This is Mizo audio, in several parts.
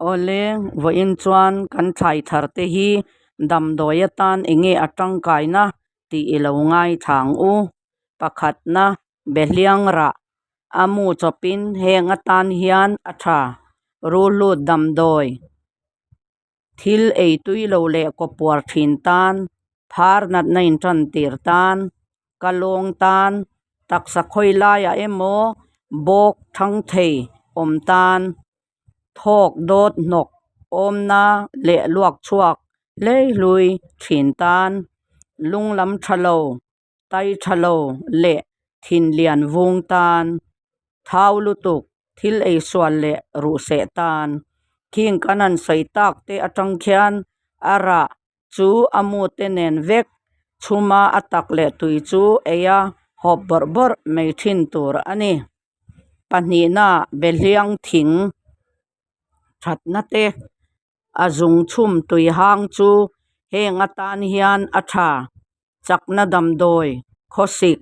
Awle, vawiin chuan kan thlai thar te hi damdawi atan enge a tangkaina tih i lo ngaithla ang u. Pakhatna, Behliang rah a mu chawpin heng atan hian a tha. Ruhlut damdawi thil ei tui lo leh kawpuar thin tan, phar natna intan tir tan, ka lawng tan, taksa khawi laiah emaw bawk thang thei awm tan, thawk dawt hnawk awmna leh luak chhuak hlei hlui thin tan, lung lam tha lo, tai tha lo leh thin lian vung tan, thau lutuk, thil ei sual leh ruhseh tan. Khing kan han sawi tak te atang khian a rah chu a mu te nen vek chhuma a tak leh tui chu ei a hawp bawrh bawrh mai thin tur a ni. Pahnihna Behliang thing thatna te a zung chhum tui hang chu heng atan hian a tha. Chakna damdawi, khawsik,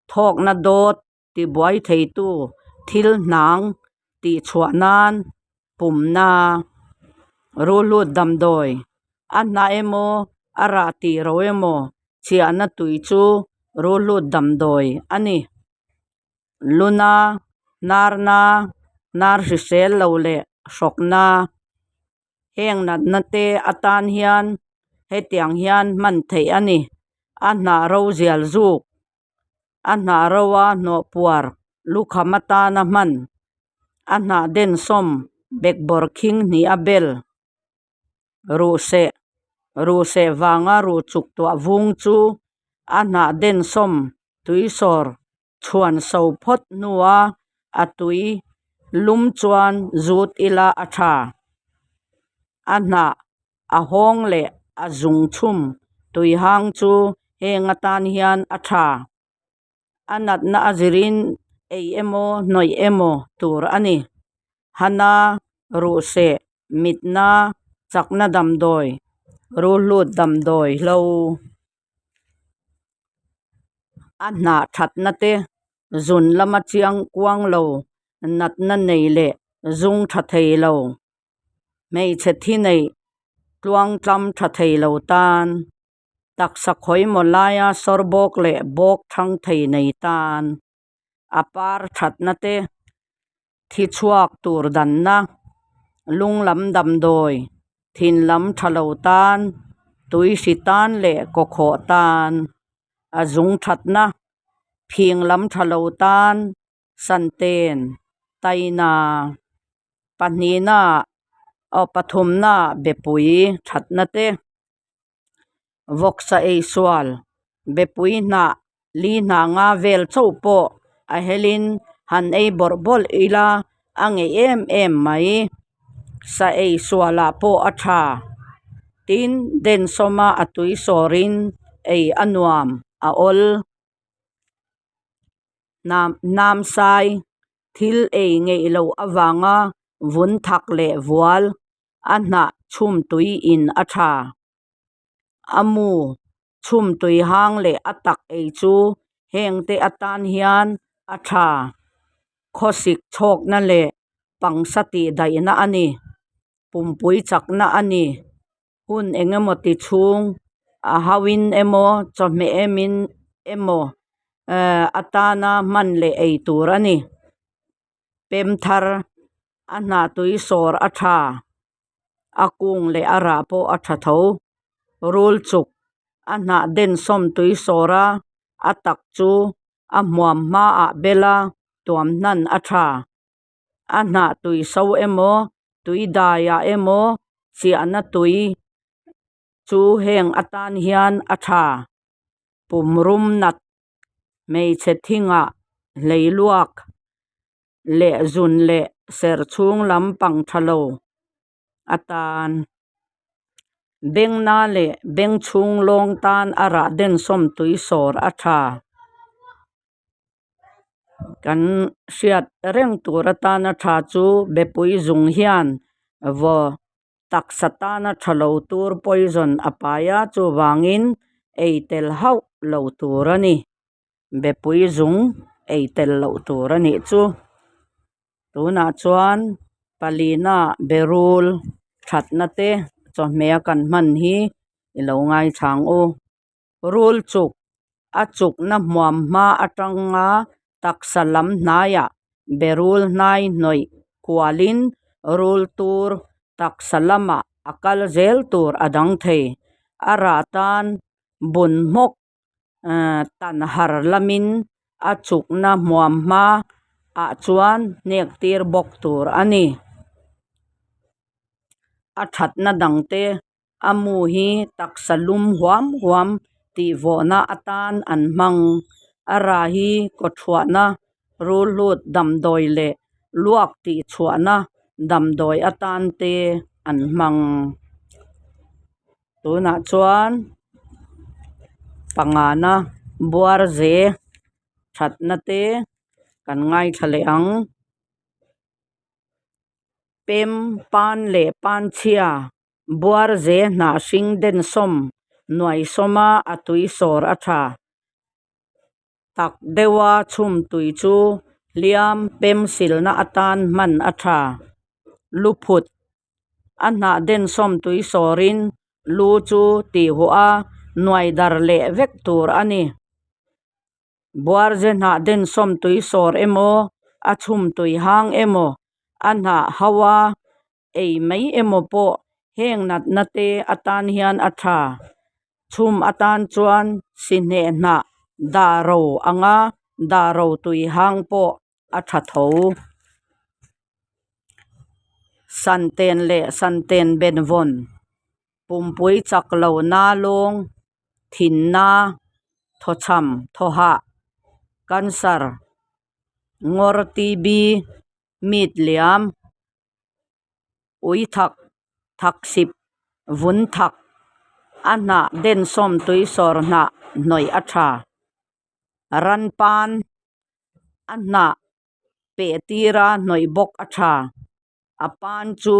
thawkna dawt tibuai theitu thil hnang tihchhuah nan pumna ruhlut damdawi a hnah emaw a rah tih ro emaw chhiahna tui chu ruhlut damdawi a ni. Luna, hnarna, hnar hrisel lo leh hrawkna heng natna te atan hian hetiang hian hman theih a ni. A hnah ro zial zuk a hnah ro a hnawh puar lukham atana hman a hnah densawm bekbawr khing hnih a bel ruhseh ruhseh vanga ruh chuk tuah vung chu a hnah densawm tuisawr chhuan so phawt hnua a tui lum chuan zut ila a tha. A hnah a hawng leh a zung chhum tui hang chu heng atan hian a tha. A natna a zirin ei emaw hnawih emaw tur a ni. Hana, ruhseh, mitna, chakna damdawi, ruhlut damdawi hlo. A hnah thatna te zun lama chiang kuang lo natna nei leh zung tha thei lo. Hmeichhe thi neih tluang tlam tha thei lo tan, taksa khawimaw laia sawr bawk leh bawk thang thei nei tan, a par thatna te, thi chhuak tur danna, lung lam damdawi, thin lam tha lo tan, tui hri tan leh kawkhawh tan, a zung thatna, phing lam tha lo tan, Santen, Taina, pahnihna aw pathumna bepui thatna te, vawksa ei sual, bepui hnah li hnah nga vel chauh pawh a helin han ei bawrh bawrh ila a ngeih em em mai. Sa ei sualah pawh a tha. Tin, densawma a tui sawrin ei a nuam a awl. Hnamsai thil ei ngeih loh avanga vun thak leh vual a hnah chhum tui in a tha. A mu chhum tui hang leh a tak ei chu hengte atan hian a tha. Khawsik chhawkna leh pangsa tihdaihna a ni. Pumpui chakna a ni. Hun engemaw ti chhung a hauin emaw chawhmeh emin emaw atana hman leh ei tur a ni. Pem thar a hnah tui sawr a tha, a kung leh a rah pawh a tha tho. Rul chuk a hnah densawm tui sawr a, a tak chu a hmuam hmaah bela tuam hnan a tha. A hnah tui so emaw tui daiah emaw chiahna tui chu heng atan hian a tha. Pum rum nat hmeichhe thingah hleiluak leh zun leh serh chhung lam pang tha lo atan. Bengna leh beng chhung lawng tan a rah densawm tui sawr a tha. Kan hriat reng tur atana tha chu bepui zung hian vaw taksa tana tha lo tur poison a pai a, chuvangin ei tel hauh lo tur a ni. Bepui zung ei tel loh tur a nih chu. Tunah chuan. Palina berul thatna te chawhmeh a kan hman hi i lo ngaithla ang u. Rul chuk a chukna hmuam hma atanga taksa lam hnaiah berul hnai hnawih kualin rul tur taksa lamah a kal zel tur a dang thei. A rah tan bun hmawk tan har lamin a chukna hmuam hma ah chuan hnek tir bawk tur a ni. A thatna dangte a mu hi taksa lum huam huam tih vawhna atan an hmang. A rah hi kawthuahna, rulhlut damdawi leh luak tih chhuahna damdawi atan te an hmang. Tunah chuan pangana buar ze thatna te kan ngaithla leh ang. Pem pan leh pan chhia buar ze hnah hring densawm nuai sawma a tui sawr a tha. Tak deuha chhum tui chu hliam pem silna atan hman a tha. Luphut a hnah densawm tui sawrin lu chu tihhuah a nuai dar leh vek tur a ni. Buarze hnah densawm tui sawr emaw, a chhum tui hang emaw, a hnah hauha ei mai emaw pawh heng natna te atan hian a tha. Chhum atan chuan sihneh hnah dah ro anga dah ro tui hang pawh a tha tho. Santen leh santen benvawn pumpui chak lo na lawng thinna thawchham thawhah cancer ngawr TB mit liam ui thak thak sip vun thak a hnah densawm tui sawr hnah hnawih a tha ran pan a hnah peh tira hnawih bawk a tha. A pan chu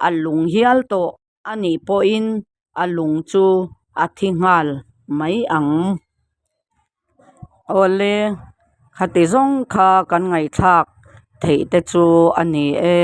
a lung hial tawh a nih pawhin a lung chu a thi nghal mai ang. Awle, khati zawng kha kan ngaihthlak theih te chu a ni e.